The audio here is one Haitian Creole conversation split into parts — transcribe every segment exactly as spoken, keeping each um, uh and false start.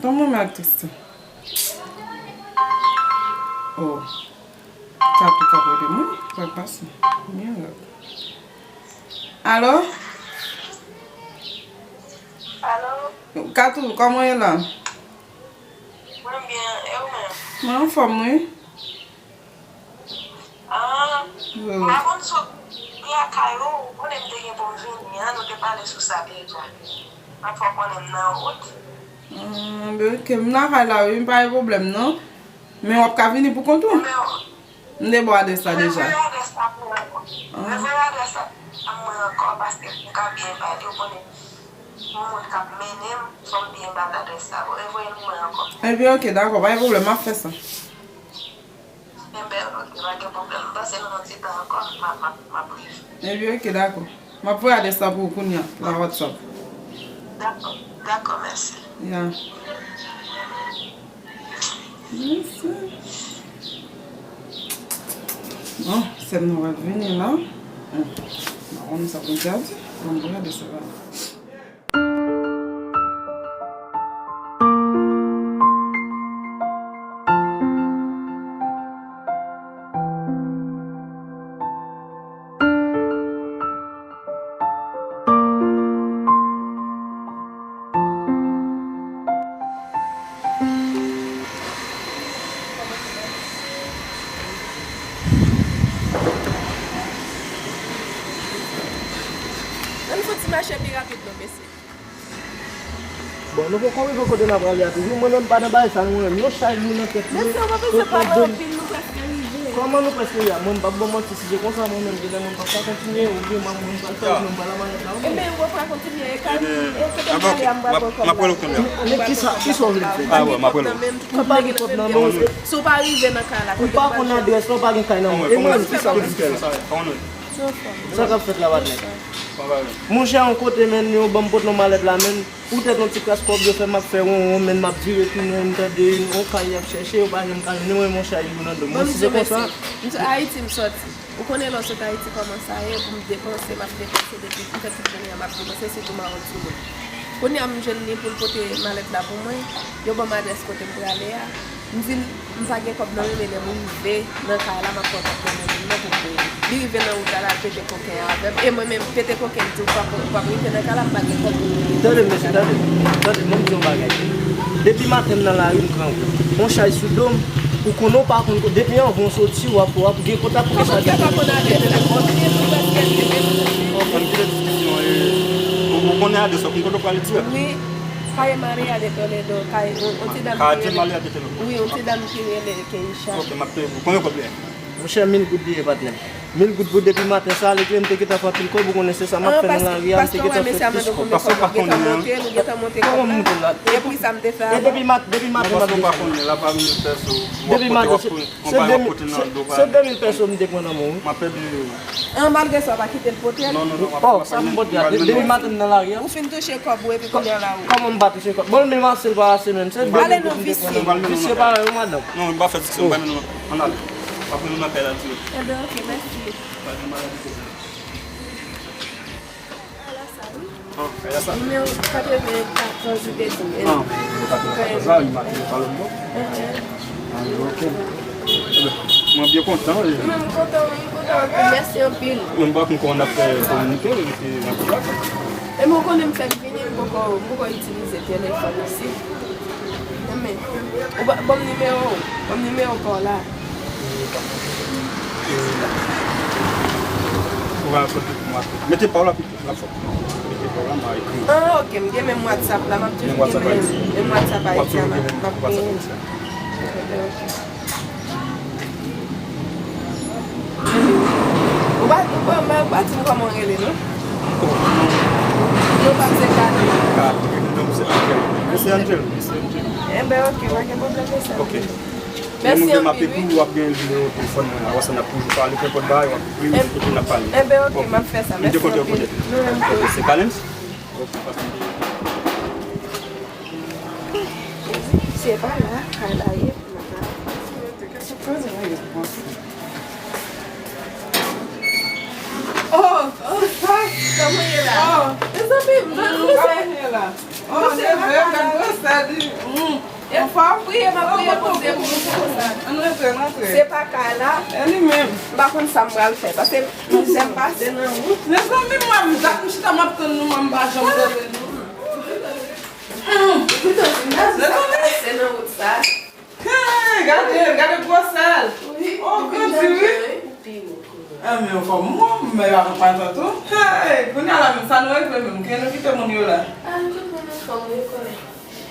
Tann mwen ak Tristan. Oh. Katou ka pran de moun, sa k pase? Mirak. Alo? Alo? Katou, kòman w ye la? Mwen byen, e ou menm? Mwen anfòm, wi. Ah, m pa konn si w lakay ou, ou konnen m te gen pou m vini an, nou te pale sou sa deja. Mwen fè w konnen m nan wout. Ah, ben ok, m lakay la wi, pa gen pwoblèm non. Men w ap ka vini pou kont ou? Men, m te ba w adrès la deja. Revoye adrès la pou mwen ankò. Ah. Revoye adrès la pou mwen ankò, paske pou m ka byen ba li, ou konnen, yon moun k ap mennen m, fò m byen ba l adrès la. Revoye l pou mwen ankò. Ebyen, ok, dakò, pa gen pwoblèm, m ap fè sa. Enben, ok, pa gen pwoblèm. M panse nan yon ti tan ankò, m ap, m ap, m ap rive. Ebyen, ok, dakò. M ap voye adrès la pou ou kounye a, la WhatsApp. Dakò, dakò, mèsi. Ya. Mèsi. Bon, sè m nan pral vini la. Hmm. M pa konn sa pou m te di. Bon, m voye adrès la. Ann fè ti mache pi rapid non, mesye. Bon, nou poko rive kote n ap prale a toujou. Mwen menm pa nan bagay sa, mwen menm. Yon chay lou nan tèt mwen. Mesye, ou pa bezwen pale anpil, nou prèske rive. Kòman nou prèske rive? Mwen m p ap ba w manti, si se konsa, mwen menm, genlè mwen p ap ka kontinye, oubyen mwen, mwen pral fè, mwen pral a malèt la, oubyen. Ebyen, ou pa kontinye, e ka, e kote m prale a, m pral pran kòb la. Men kisa, kisa w vle m fè? M pa gen kòb nan men m. M pa gen kòb nan men m. Si w pa rive nan kay la, kote m pral jwenn? Ou pa konn adrès la, ou pa gen kay nan men w. E mwen, kisa w vle m fè? Sa k ap fèt la, patnè? Monchè, yon kote, men, yo ban m pote yon malèt la, men. Poutèt yon ti kras kòb yo fè m ap fè wonwon, men m ap vire tounen, m tande yon kay y ap chèche, yo pa janm ka jwenn mwen, monchè, yo nan do m. Mwen, si se konsa. M sot Ayiti, m sòti. Ou konnen lè w sot Ayiti kòman sa ye, pou m depanse, m ap depanse depi, m fè tout jounen an, m ap depanse, sitou mawon timoun. Kounye a, m jwenn li pou l pote malèt la pou mwen, yo ban m adrès kote m prale a. M di l, m pa gen kòb nan men m, e lè m rive nan kay la, m ap pran kòb nan men moun nan pou m peye. Li rive nan wout la, l al pete koken avè m. E mwen menm, pete koken, m di w p ap, w p ap rive nan kay la, m pa gen kòb pou m peye. Tande, mesye, tande. Tande, mwen m di yon bagay. Depi maten m nan lari, m grangou. On chay sou do m, ou konnen w pa konn ko-, depi anvan w soti, w ap, w ap gen kontak pou ke sa. Kòman w fè pa konn adrès la? Ou gen tou prèske rive. Bon, ann kite diskisyon, e, ou, ou konnen adrès la, ou konn kote w prale dirèk? Wi. Calle María de Toledo, kay, on, on ti dam ki rele. Calle María de Toledo. Wi, on ti dam ki rele Keisha. Ok, m ap peye pou. Konbyen kòb li ye? Monchè, mil goud li ye, patnè m. Mil goud pou depi maten sa, lè ke m te gentan fè anpil kòb, ou konnen se sa m ap fè nan lari a, m te gentan fè plis kòb. Paske w pa konnen, an. Kòman m moute l la? E pri sa m te fè avan. E depi mat-, depi maten m ap desann. Depi maten, se, se de mil, se, se de mil pèso m te pran nan men w, wi. M ap pèdi. An, malgre sa, w pa kite l pote l? Non, non, non, m ap, oh, sa m pote a, de-, depi maten m nan lari a. Ou fin touche kòb ou epi kounye a la ou. Kòman m pa touche kòb? Bon, men m ase l pa ase, men. Se de mil goud m te pran nan men w. Visye parèy ou, madanm. Non, m pa fè diskisyon, m pa nan, non. Ann ale. M ap pran nou nan kay la dirèk. Enben, ok, mèsi. Nimewo katreven katòz ou te di m. Ah, nimewo katreven katòz la, li make pa lòt bò. Ah, ok. Mwen byen kontan, wi. Mwen kontan, wi, m kontan anpil. Mèsi anpil. Mwen pa konn kòman n ap fè kominike, wi, se nan kontak. E mwen konnen m fèk vini, m poko, m poko itilize telefòn isit. Men, ou ba, ban m nimewo, ban m nimewo pa w la. Ou va soti pou mwen. Mete pa w la pito, la fò. Mete pa w la, m a ekri. Ah, ok, m gen menm WhatsApp la, m ap toujou gen menm, menm WhatsApp Ayiti a, m ap, m ap genyen. Ok, ok. Ou pa, ou pa, ou pa di m kòman w rele, non? Non, pa se Kane. Kane, non, se Angel. Mesye Angel, mesye Angel. Enben, ok, pa gen pwoblèm, mesye Angel. Ok. Mèsi anpil, wi. Lè nou gen m ap ekri w, w ap gen nimewo telefòn mwen la. Wè sa, n ap toujou pale, kenpòt bagay, w ap ekri m, epi n ap pale. Enben, ok, m ap fè sa. Mèsi anpil. M te kontan konnen. Non, non. Ok, se Kalens? Ok, pase. Jezi, se pa la, kay la ye. Oh, oh, kòman w ye la? Oh, mezanmi, m pa konnen. Kòman w ye la? Oh, neve m nan gwosè li. Mm. Priye, m ap priye Bondye pou nou konsa. Ann rantre, ann rantre. Se pa kay la. E li menm. M pa konn sa m pral fè. Paske mizè m pase nan wout. Mezanmi, mwen, m t ap chita, m ap tann nou, mwen, m pa janm tande nou. Pito di m, gade sa pase nan wout sa. Hey, gade, gade gwosè l. Wi, oh, li pi grandi, wi. Pi wo kounye a. Ah, men anfòm, mwen, mwen pa konprann sa tou. Hey, kounye a la menm, sa nou regle menm, ke nou kite moun yo la. Ah, tout moun anfòm, wi, konnen.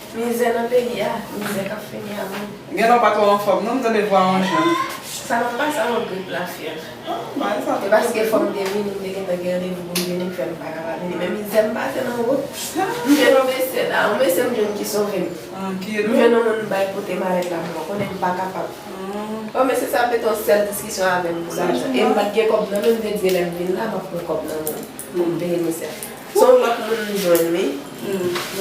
Mizè nan peyi a, mizè k ap fini a moun. Gen lè w pa twò anfòm, non, m tande vwa w yon jan. Sa pa pase yon grip lafyèv. Ah, bagay sa. E paske fò m te vini, m te gentan gen randevou pou m vini, k fè m pa ka pa vini. Men mizè m pase nan wout. M jwenn yon mesye la, yon mesye m jwenn ki sove m. Ah, ki ede w? M jwenn yon moun m bay pote malèt la pou mwen, konnen m pa kapab. Ah. Bon, mesye sa ap mete yon sèl diskisyon avè m pou lajan. E m pa t gen kòb nan men m, m te di lè m vin la, m ap pran kòb nan men w pou m peye mesye a. Se yon lòt moun m jwenn, wi.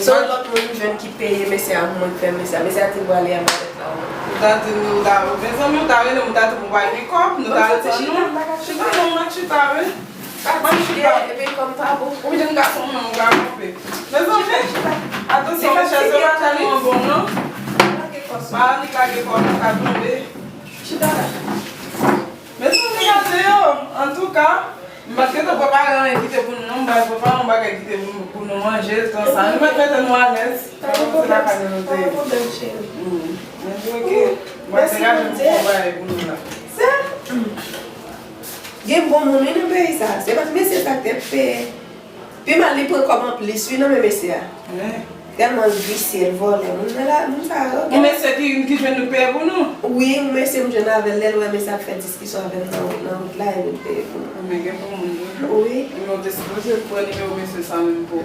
Se yon lòt moun m jwenn ki peye mesye a pou mwen, ki fè mesye a. Mesye a te pwale a malèt la, wi. Ou ta di nou, ou ta, mezanmi, ou ta rele m, ou ta di m ou pa gen kòb, nou ta al tann nou. Chita, non, m ap chita, wi. Pa, pa chita. Epi kòm pa bon. Ou jwenn gason mwen, ou pa kanpe. Mezanmi, atansyon, mesye, se pa tèlman bon, non. Pa annik lage kò w, nou ka tonbe. Chita la. Mezanmi, gade yo. Antouka, m pa t gentan prepare anyen kite pou nou, non. M pa t prepare yon bagay kite pou, pou nou manje, tan sa. Nou mèt mete nou alèz. Pa gen pwoblèm, pa gen pwoblèm, cheri. Mm. Mwen di, ok. Mwen degaje m pou yon bagay pou nou la. Sa? Gen bon moun, wi, nan peyi sa. Se pa mesye sa k te peye. Pi mal, li pran kòb anplis, wi, nan men mesye a. Tèlman l visye, l vòlè. Moun nan la, moun sa yo. Yon mesye ki, ki jwenn nou peye pou nou? Wi, yon mesye m jwenn avè l, lè l wè mesye ap fè diskisyon avè m nan wout, nan wout la, epi l peye pou nou. Men gen bon moun, wi. Wi. Men w te sipoze pran nimewo mesye sa menm pou.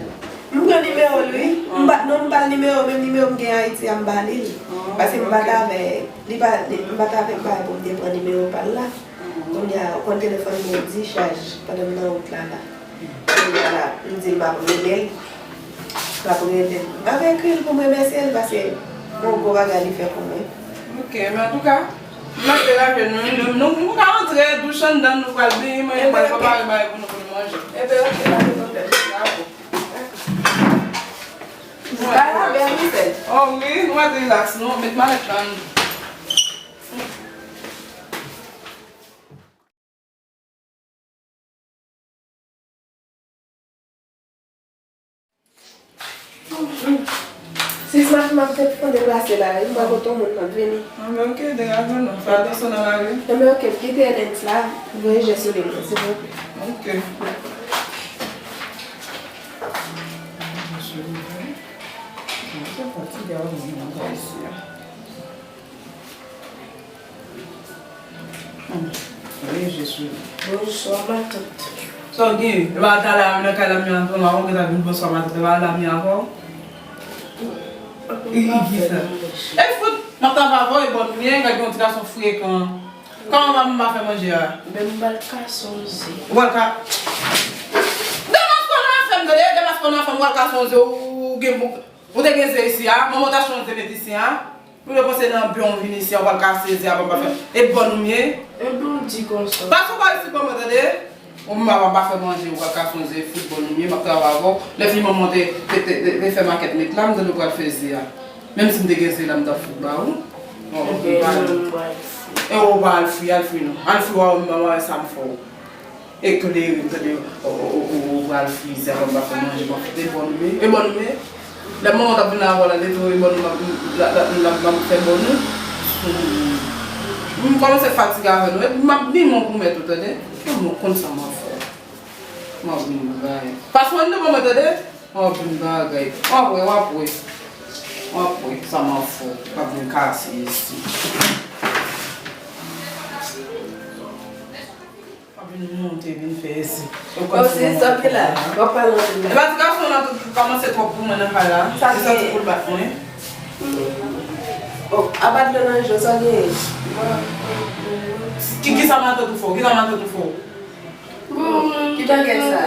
M pran nimewo l, wi. M ba, non, m ba l nimewo, menm nimewo m gen Ayiti a, m ba li l. Paske m pa t avè, li pa, li, m pa t avè bagay pou m te pran nimewo pa l la. Kounye a, ou konn telefòn mwen dichaj pandan m nan wout la la. Kounye a la, m di l m ap rele l. M ap rele l. M ap ekri l pou m remèsye l paske yon gwo bagay li fè pou mwen. Ok, men antouka, m ap degaje nou, nou, nou, nou ka antre douch anndan, nou pral byen manje, pral prepare bagay pou nou, pou nou manje. Ebyen, ok, pa gen pwoblèm. Dakò. Bagay la bèl, wi, sèl. Oh, wi, nou mèt rilaks, nou, met malèt la. Sis, m ap, m ap te pran deplase la, wi, m pa kote yon moun m ap vini. Anben, ok, degaje w non. Fè atansyon nan lari. Anben, ok, m kite Edens la, voye je sou li mwen, silvouplè. Ok. Mwen fatige a, mwen nan kay isi a. Hmm. Wi, Jezi. Bonswa, matant. Sa w gen? E pa talè a nan kay la m ye a, mwen pa konn gentan vin bonswa, matant. E pa la m ye avè w? E ki sa? E fout, m ap travay avè w, e bòn ou ye, gade yon ti gason frekan. Kòman m pa fè manje a? Men m pral kase yon ze. Ou pral ka-, Damas pa nan afè m, tande, Damas pa nan afè m, ou pral kase yon ze, ou gen bon, ou te gen ze isi a, manman w t achte yon ze met isi a. Ou te panse nan byen w vin isi a, ou pral kase ze a, pa, pa fè. E bòn ou m ye? Ebyen w di konsa. Pase w pa isit ban mwen tande. Ou m pa, pa fè manje, ou pral kase yon ze, fout bòn ou m ye, m ap travay avè w. Lè fini manman w te, te, te, te, te fè makèt met la, m tande w pral fè ze a. Menm si m te gen ze la, m t ap fout ba ou. Bon, ou vin pale. E ou pa al fri, al fri non. Al fri, w a wè m, w a wè sa m fè w. Eklere m, tande, ou, ou, ou, ou pral fri, se avan m pa fè manje, m ap fè bòn men, e bòn men. Lè manman t ap vin avè w la, li tou e bòn men, m ap, la, la, la, m ap fè bòn men. M kòmanse fatige avè nou, epi m ap byen bon pou mèt ou, tande. Kòm ou konn sa m ap fè. M ap byen bay. Pase w anndan ban mwen, tande. M ap byen bagay. W ap wè, w ap wè. W ap wè sa m ap fè. M ap byen kase isi. W ap vin monte, vin fè esi. Ou konn se sa ki la. W ap pale anpil la. Epa ti gason nan tou kòmanse twòp pou mwen nan kay la. Li santi pou l bat mwen. Oh, apa dlo nan je w, sa w genyen? Ki, ki sa matant ou fè w? Ki sa matant ou fè w? Bon, ki bagay sa?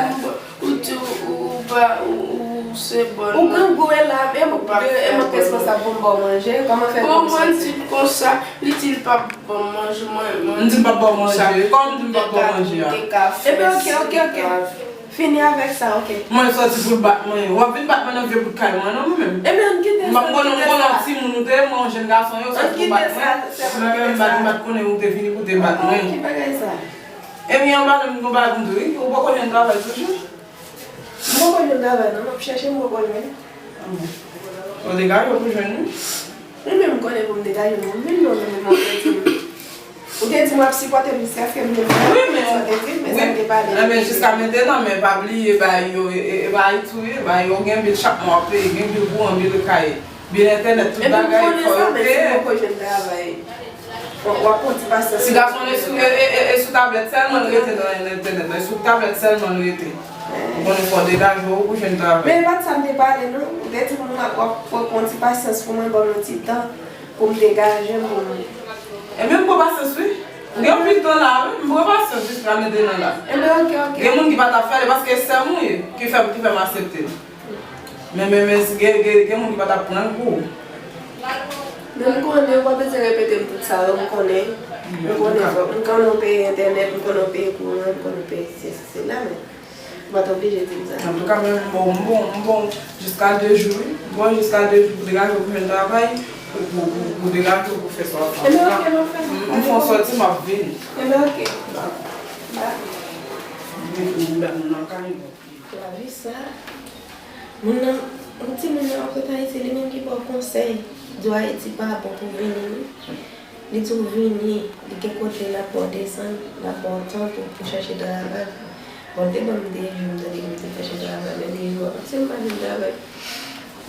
Ou di ou, ou pa, ou, ou se bòn. Ou grangou e la, e m, e m responsab pou m ba w manje. Kòman fè pou m santi? Bon, mwen di l konsa, li di l p ap ban m manje, mwen, mwen. M di l p ap ba w manje. Kòm m di l p ap ba w manje a. Ebyen, ok, ok, ok. Fini avèk sa, ok. Mwen sòti pou l bat mwen. W ap vin bat mwen nan vye bout kay mwen, non, mwen menm. Ebyen, ann kite sa, ann kite sa. M konnen, m konnen w timoun ou te ye, mwen yon jèn gason, yo sòti pou bat mwen. Ann kite sa, sèm, ann kite sa. Mwen menm, m pa t, m pa t konnen ou te vini pou te bat mwen. Oh, ki bagay sa? Ebyen, anba menm, m gon bagay pou m di w, wi. Ou poko jwenn travay toujou? M poko jwenn travay, non. M ap chèche, m poko jwenn. Ou degaje w pou jwenn, wi. Mwen menm, m konnen pou m degaje m pou m vin, non, men mwen te di m. Ou te di m w ap sipòte m jiskaske m vin. Wi, men sa w te di m, men sa n te pale. Enben, jiska mentenan, men pa bliye, bay yo, e, e, e bay tou, e bay yo gen bil chak mwa w ap peye, gen bil kouran, bil kay, bil entènèt, tout bagay, fò yo peye. Epi m konnen sa, men si m poko jwenn travay, w, w ap pran ti pasyans. Ti gason, e sou, e, e, e, e sou tablèt sèlman l rete nan entènèt la, e sou tablèt sèlman l rete. Ou konnen fò w degaje w pou jwenn travay. Men e pa t sa n te pale, non. Ou te di m w ap, w ap pran ti pasyans pou mwen, ban m yon ti tan. Pou m degaje m pou mwen. Ebyen, m pran pasyans, wi. M gen anpil tan la, wi. M pran pasyans jiska mentenan la. Ebyen, ok, ok. Gen moun ki pa t ap fè l, e paske sè m ou ye, ki fè, ki fè m aksepte l. Men, men, men, si gen, gen, gen moun ki pa t ap pran l pou ou. Men m konnen, ou pa bezwen repete m tout sa yo, m konnen. M konnen, m konnen w peye entènèt, m konnen w peye kouran, m konnen w peye sesi, sela, men. Ou pa t oblije di m sa. Antouka, mwen, m bon, m bon, m bon jiska de jou, wi. M bon jiska de jou pou degaje w pou jwenn travay, pou, pou, pou, pou degaje w pou fè sa w ap fè. Ebyen, ok, m ap fè sa. M, m fè yon sòti, m ap vini. Ebyen, ok. Ba. Ba. M vin pou m bat moun nan kay, bon. Lavi sa. Moun nan, yon timoun nan ap ret Ayiti, li menm ki ba w konsèy, di w Ayiti pa bon pou vini, wi. Li di w vini, li gen kote l ap ba w desann, l ap ba w tan pou, pou chèche travay. Bon, te ban m de jou, m tande m te chèche travay, men de jou, si m pa jwenn travay,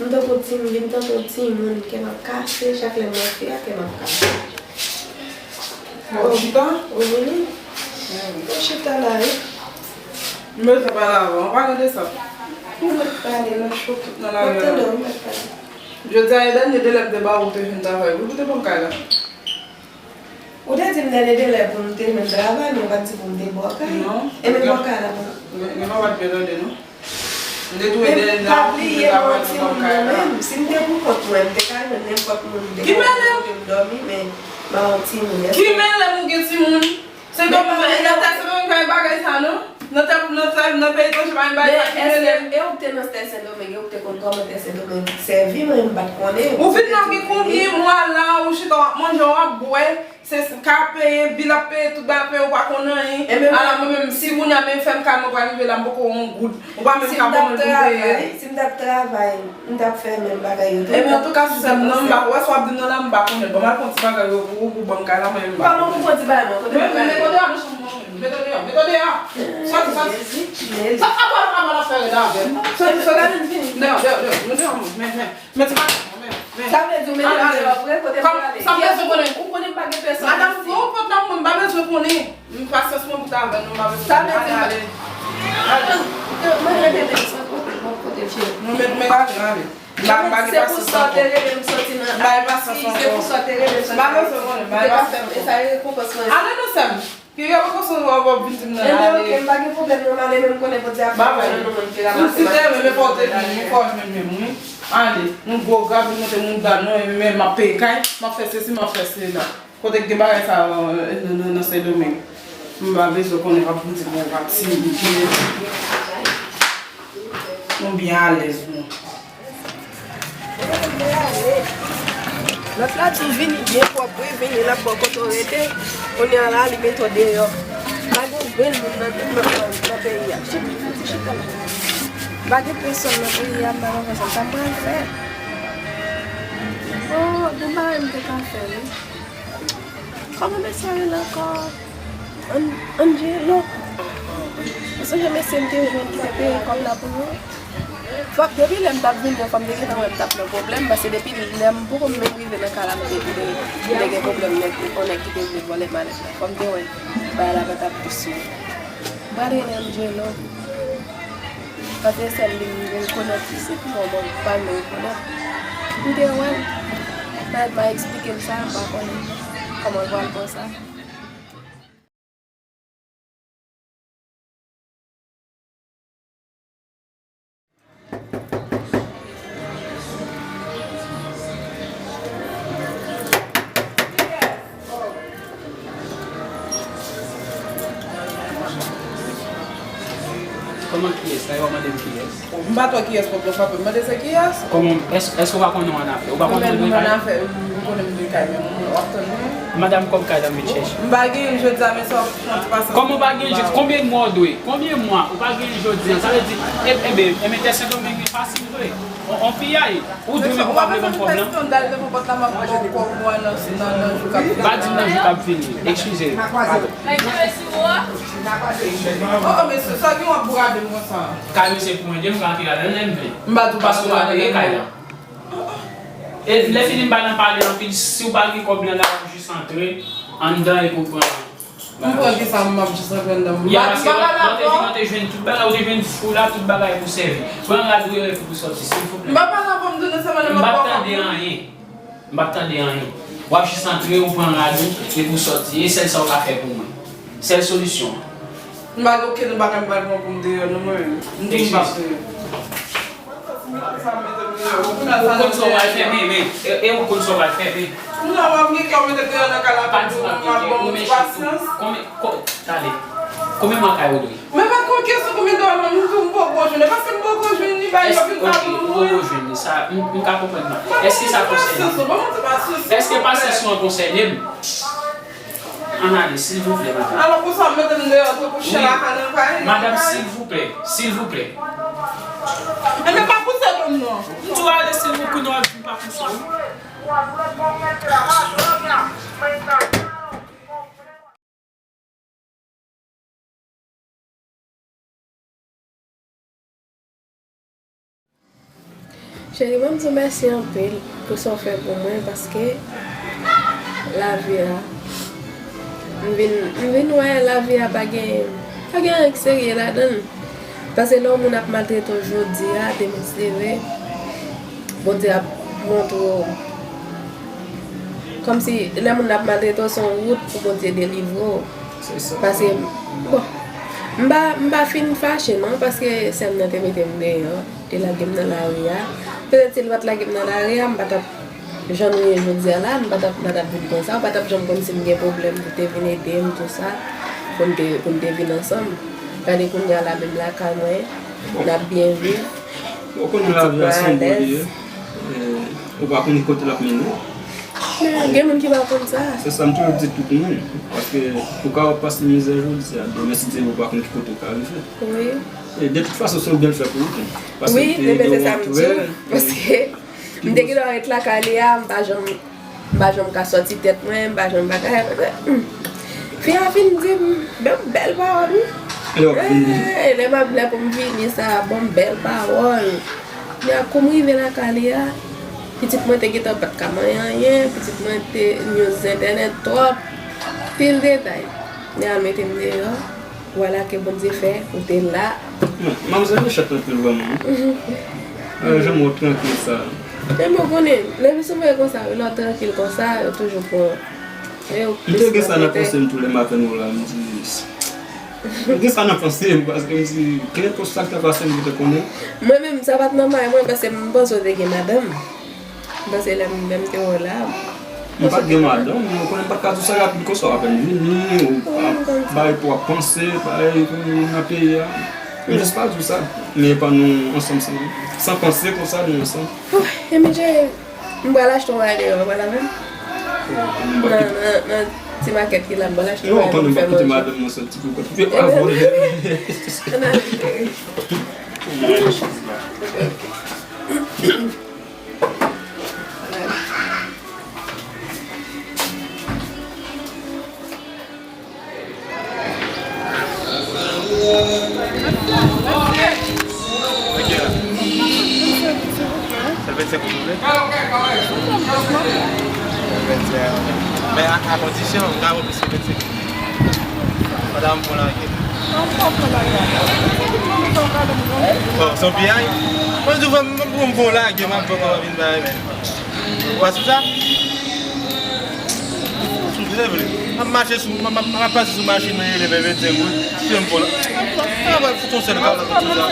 m tankou ti, m vin tankou timoun, kè m ap kase, chak lè m wè fi a, kè m ap kase. Bon, ou chita? Ou vini? Ou chita la, wi. M bezwen pale avè w, ann pale de sa. Ou mèt pale, nan cho. Tout nan lari a. M ap tande w, ou mèt pale. Jodi a, e dènye delè m te ba ou, ou te jwenn travay, wi, pou te ban m kay la. Ou te di m dènye delè pou m te jwenn travay, men ou pa t di pou m te ba w kay. Non. E men ba w kay la pou. Men, men pa t byen tande, non. M te touye dènye la, ou te travay pou ban m kay la. Men pa bliye, mwen yon timoun mwen menm. Si m te pou kont mwen, m te ka jwenn nenpòt moun, m te ka jwenn kote m dòmi, men mwen yon timoun. Ki mele m ou gen timoun? Sendomeng, nan tè Sendomeng pa gen bagay sa non. Nan tè, nan tè, nan peyi etranje pa gen bagay sa ki mele. Men èske e ou k te nan tè Sendomeng, e ou k te konn kòman tè Sendomeng sèvi, mwen m pa t konnen. Ou vin la gen konbyen mwa la, ou chita w ap manje, w ap bwè, se ka peye, bil ap peye, tout bagay ap peye, ou pa konn anyen. Ala mwen menm, si kounye a menm fè m kay mwen pral rive la, m poko yon goud. Ou pa menm ka ban mwen pou m peye. Si m t ap travay, m t ap fè menm bagay yo tou. Ebyen, antouka, si sè m nan, m pa, ou wè sa w ap di m nan la, m pa konnen. Ban m al pran ti bagay yo pou ou, pou ban m kay la, mwen menm m pa konnen. Ban mwen pou pran ti bagay mwen, kote m pral ale? Mete w deyò, mete w deyò, mete w deyò. Sòti, sòti. Sa, apa, apa l ap fè rèd avè m? Sòti, sòti. Deyò, deyò, deyò, mete w deyò, men, men, men ti bagay mwen, men, men. Sa vle di w mete m deyò vre, kote m prale? Sa m bezwen konnen. Ou konnen m pa gen pèsòn isit. Madanm, fè yon pòt la pou mwen, m pa bezwen konnen. M pasyans mwen bout avè nou, m pa bezwen ale, ale. Mwen rete menm san kote, bon kote cheri. Nou met men ale, ale. M pa, m pa gen pasyans ankò. M pa gen pasyans ankò. M pa bezwen konnen, m pa gen pasyans ankò. Ale non sè m. Ki rekonpans w ap vin di m nan ale. Ebyen, ok, m pa gen pwoblèm non, m ale, men m konnen Bondye ap fè nan nou moun ki ranmase. Si w te renmen, men fò w te vin, men fò w jwenn menm, wi. Ale, nou gwo grab, nou monte mouda nou, men m ap peye kay, m ap fè sesi, m ap fè sela. Kote k gen bagay sa yo, euh, nan, nan, nan Sendomeng? M pa bezwen konnen, pa pou di mwen pati, m gen, nou byen alèz, nou. Lòt la di w vini byen pwòp, wi, vini, l ap ba w kote w rete. Kounye a la, li mete w deyò. Pa gen grenn moun nan, nan, nan peyi a. Chita, chita, chita la. Pa gen pèsòn nan peyi a, m pa konn sa m pral fè. Oh, gen bagay m te ka fè, wi. Kòman mesye a rele ankò? An-, Angelo. Ou sonje mesye m te jwenn ki te peye kòb la pou nou? Fòk depi lè m t ap vini an, fò m te gentan wè m t ap nan pwoblèm, paske depi lè m poko menm rive nan kay la, m te, m te, m te gen pwoblèm nèg, yon nèg ki te vle vòlè malèt la. Fò m te wè bagay la pa t ap dous, wi. M pral rele Angelo. Paske sèl li m rekonèt isit, bon, bon, pa m rekonèt. M te wè l. Pèmèt m a eksplike l sa, m pa konnen kòman l pral pran sa. Mwen kiyès? Dayè w mande m kiyès? M pa t wè kiyès pòt la frape. M mande se kiyès? Kòman, èske, èske w pa konnen w annafè? Ou pa konnen w dwe kay? Annafè, m konnen m dwe kay, men w ap tann mwen. Madanm kòb kay la m vin chèche. M pa gen jodi a, men sa w ap pran ti pasyans. Kòman w pa gen jodi? Konbyen mwa w dwe? Konbyen mwa? Ou pa gen jodi a. Sa vle di, e, e, e, e, men tè Sendomeng li fasil vre. On, on piyay. Ou di men ou pa vle ban m kòb lan? Mesye, ou pa janm fè eskandal devan pòt la, m ap ba w kòb ou a nan, nan, nan jou k ap vini. Pa di m nan jou k ap vini. Eskize m. Padon. Oh, oh, mesye, sa gen w ap bourade m konsa? Kay misye pou mwen, di m ka antre ladan l lè m vle. M pa di w pa antre ladan l. Paske w pa peye kay lan. E lè fini m pa nan pale anpil, si w pa gen kòb lan la, w ap jis antre anndan epi w pran. M pran ki sa m ap jis antre anndan. M pa, m pa pale avè w. Ou te jwenn tout bagay, ou te jwenn fou la, tout bagay pou sèvi. Pran rad ou e leve pou sòti, silvouplè. M pa pale avè w, m tounen sèlman lè m ap ba w kòb. M p ap tande anyen. M p ap tande anyen. W ap jis antre, ou pran rad ou, epi w sòti. E sèl sa w ka fè pou mwen. Sèl solisyon an. M pa gen okenn bagay m pral pran pou m deyò, non, mwen menm. M di m p ap deyò. Ou konn sa w pral fè, men, men, e, e ou konn sa w pral fè, men. Kounya w ap gen kè w mete deyò nan kay la, pa di w m ap ba w ti pasyans. Konbyen, ko-, tande. Konbyen mwa kay ou dwe? Men pa t gon kesyon konbyen tan w ap ban m, m di w m poko jwenn li, paske m poko jwenn li, bay yo vin pa ban mwen. Èske, ok, ou poko jwenn li, sa, m, m ka konprann, men èske sa konsène m? Ban m ti pasyans, silvouplè. Èske pasyans ou an konsène m? Ann ale, silvouplè, madanm. Alò, konsa, w mete m deyò, tankou chen lakay nan kay, nan kay. Madanm, silvouplè, silvouplè. Enben, pa pouse do m non. M di w ale, silvouplè, kounye a w ap di m pa pouse w. Cheri, mwen m di w mèsi anpil pou sa w fè pou mwen, paske lavi a, m vin, m vin wè lavi a pa gen, pa gen anyen ki serye ladan l. Paske lè yon moun ap maltrete w jodi a, demen se leve, Bondye ap montre w. Kòmsi lè moun ap maltrete w, se yon wout pou Bondye delivre w. Se sa. Paske, bon, m pa, m pa fin fache non, paske sè m nan te mete m deyò, te lage m nan lari a. Petèt si l pa t lage m nan lari a, m pa t ap jan nou ye jodi a la, m pa t ap, m pa t ap vin konsa, ou pa t ap janm konn si m gen pwoblèm pou te vin ede m, tou sa, pou n te, pou n te vin ansanm. Gade kounye a la, menm lakay mwen, n ap byen viv. Bon, ou konnen lavi a se yon bon li ye. E, ou pa konn kote l ap mennen. Men, gen moun ki pa konn sa. Se sa m toujou di tout moun. Paske ou ka pase mizè jodi a, demen si Dye vle ou pa konn ki kote ou ka rive. Wi. E de tout fason, se yon byenfè pou ou tou. Paske wi, demen se sa m di w. Paske m te gentan ret lakay li a, m pa janm M pa janm ka sòti tèt mwen, m pa janm pa ka. Hmm. Fi a fin di m, ban m bèl pawòl, wi. Eh, lè m ap, lè pou m vini sa, ban m bèl pawòl. Men kou m rive lakay li a, pitit mwen te gentan pa t ka manyen anyen, pitit mwen te use entènèt twòp. Pil detay. Li al mete m deyò. Vwala ke Bondye fè, ou te la. Non, manmzèl mechan anpil vrèman. Jan mwen trankil sa. Men bon, konnen, lè m sou mwen konsa, lè w trankil konsa, yo toujou pran. M te gen sa nan panse m tou lè maten nou la, m di, m gen sa nan panse m, paske m di, kenenpòt sa k ta pase m, m te konnen. Mwen menm, sa pa t nan may mwen, paske m panse w te gen madanm. M panse lè m, lè m te wè w la. M pa t gen madanm, men ou konnen m pa t ka di w sa rapid konsa, w apèn vini, ou ap bay pou w ap panse, bay pou moun nan peyi a. M jis pa di w sa, men epa nou ansanm san, san panse konsa, nou ansanm. Wi, e Miche, m pral achte yon bagay deyò, ou pa la menm? Nan, nan, nan ti makèt ki la, m pral achte yon bagay pou m fè manje. Non, ou konnen m pa kite madanm nan soti pou kont li. Ann ale, cheri. Sèl vennsenk goud ou vle? Sèl vennsenk. Men a, a kondisyon, m ka ofri sèl vennsenk. Madanm, bon lage. Bon, se yon piyay? Mwen di w, mwen, mwen, mwen bon lage, mwen bon vin bay, men. Ou pa sou sa? Sou vle, vle. M ap mache sou, m ap, m ap, m ap pase sou machin nan, rele vennsenk goud. Fè m bon la. Sa va fout yon sèl kal nan tout sa.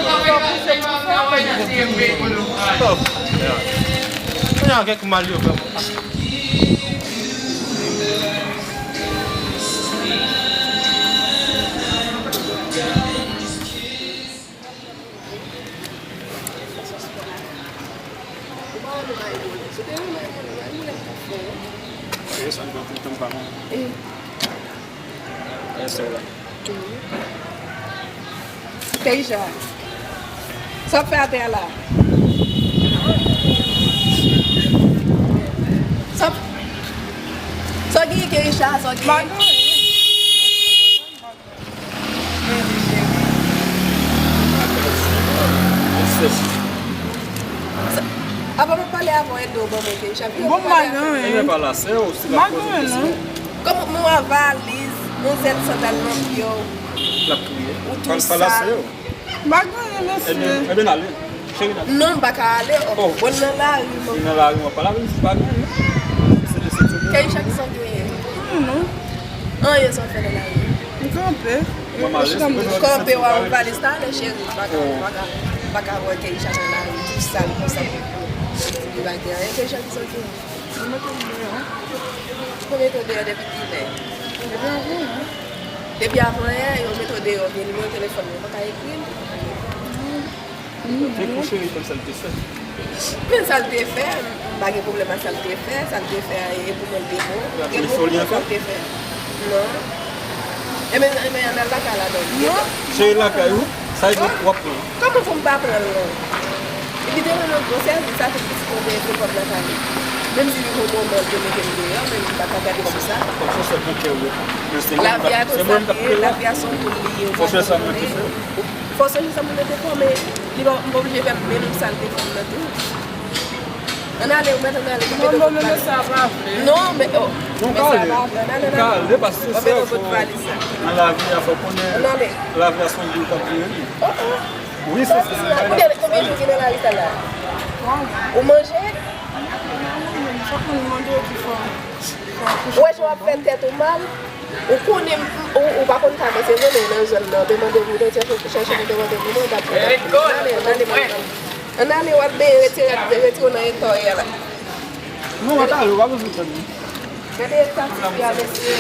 Oh, yeah. Kounya kèk mal yo fè m. Yes, I'm going to come back. E. Yes, sir. Keisha, sa w ap fè atè a la? Sa w ap, sa w gen, Keisha? Sa w gen? Apa m ap pale avè w, ede w ban mwen Keisha. Bon, m pa gen anyen. Ebyen, pa lase w, si l ap poze kesyon. Kòman, mwen wè valiz, yon sèt sandal nan pye w. L ap kriye. Ou tou sal. M pa gen anyen, mesye. Ebyen, ebyen, ale. Cheri, n ap... Non, m pa ka ale. Oh. Mwen nan lari, non. Nan lari, mwen pa lave, m pa gen anyen. Se de sèt sandal. Keisha, ki sa w genyen? Non. Anyen sa w fè nan lari. M kanpe. Kanpe w a yon valiz talè, cheri. M pa ka, m pa ka, m pa ka wè Keisha nan lari tou sal konsa. Li pa gen anyen, Keisha, ki sa w genyen? Yo mete m deyò. Yo mete w deyò depi kilè? Depi avan yè. Depi avan yè, yo mete w deyò, gen nimewo telefòn mwen, ou pa ka ekri m? Se pou cheri konn sa l te fè. Men sa l te fè, m pa gen pwoblèm ak sa l te fè, sa l te fè a, e pou mwen l te bon. Gen gwo pwoblèm sa l te fè. Non. Ebyen, ebyen, ann al lakay la, non. Cheri lakay ou, sa e w ap pran. Kòman pou m pa pran l, non? Li te nan yon gwo sèvis, sa fè pitit mwen te fè kòb lakay li. Menm si li gon moman l te mete m deyò, men m pa ka gade konsa. Lavi a konsa, lavi a se yon boul li ye, ou pa konnen. Fò w chèche sa moun te fè. Fò w chèche sa moun nan te fè w, men li pa, m pa oblije fè menm sa l te fè m nan tou. Ann ale, ou mèt ann ale, kanpe nan valiz sa. Non, men, oh, men sa pa vre. Ann ale, ann ale. Kanpe nan valiz sa. Nan lavi a, fò w konnen lavi a se yon boul k ap vire li. Oh, oh. Wi, se sa. Ou gen konbyen jou ki nan lari sa la? Ou manje? Chak moun mande yo ki fè. Ou wè jan w ap fè tèt ou mal? Ou konnen, ou, ou pa konn ka men se vre, men nan zòn nan, te mande pou te chèche, chèche pou te mande pou mwen, m t ap pran. Ann ale, ann ale, ann ale, w ap benyen, retire, retire w nan eta w ye a la. Non, w ap ale, w pa bezwen tann li. Gade eta tifi a, mesye.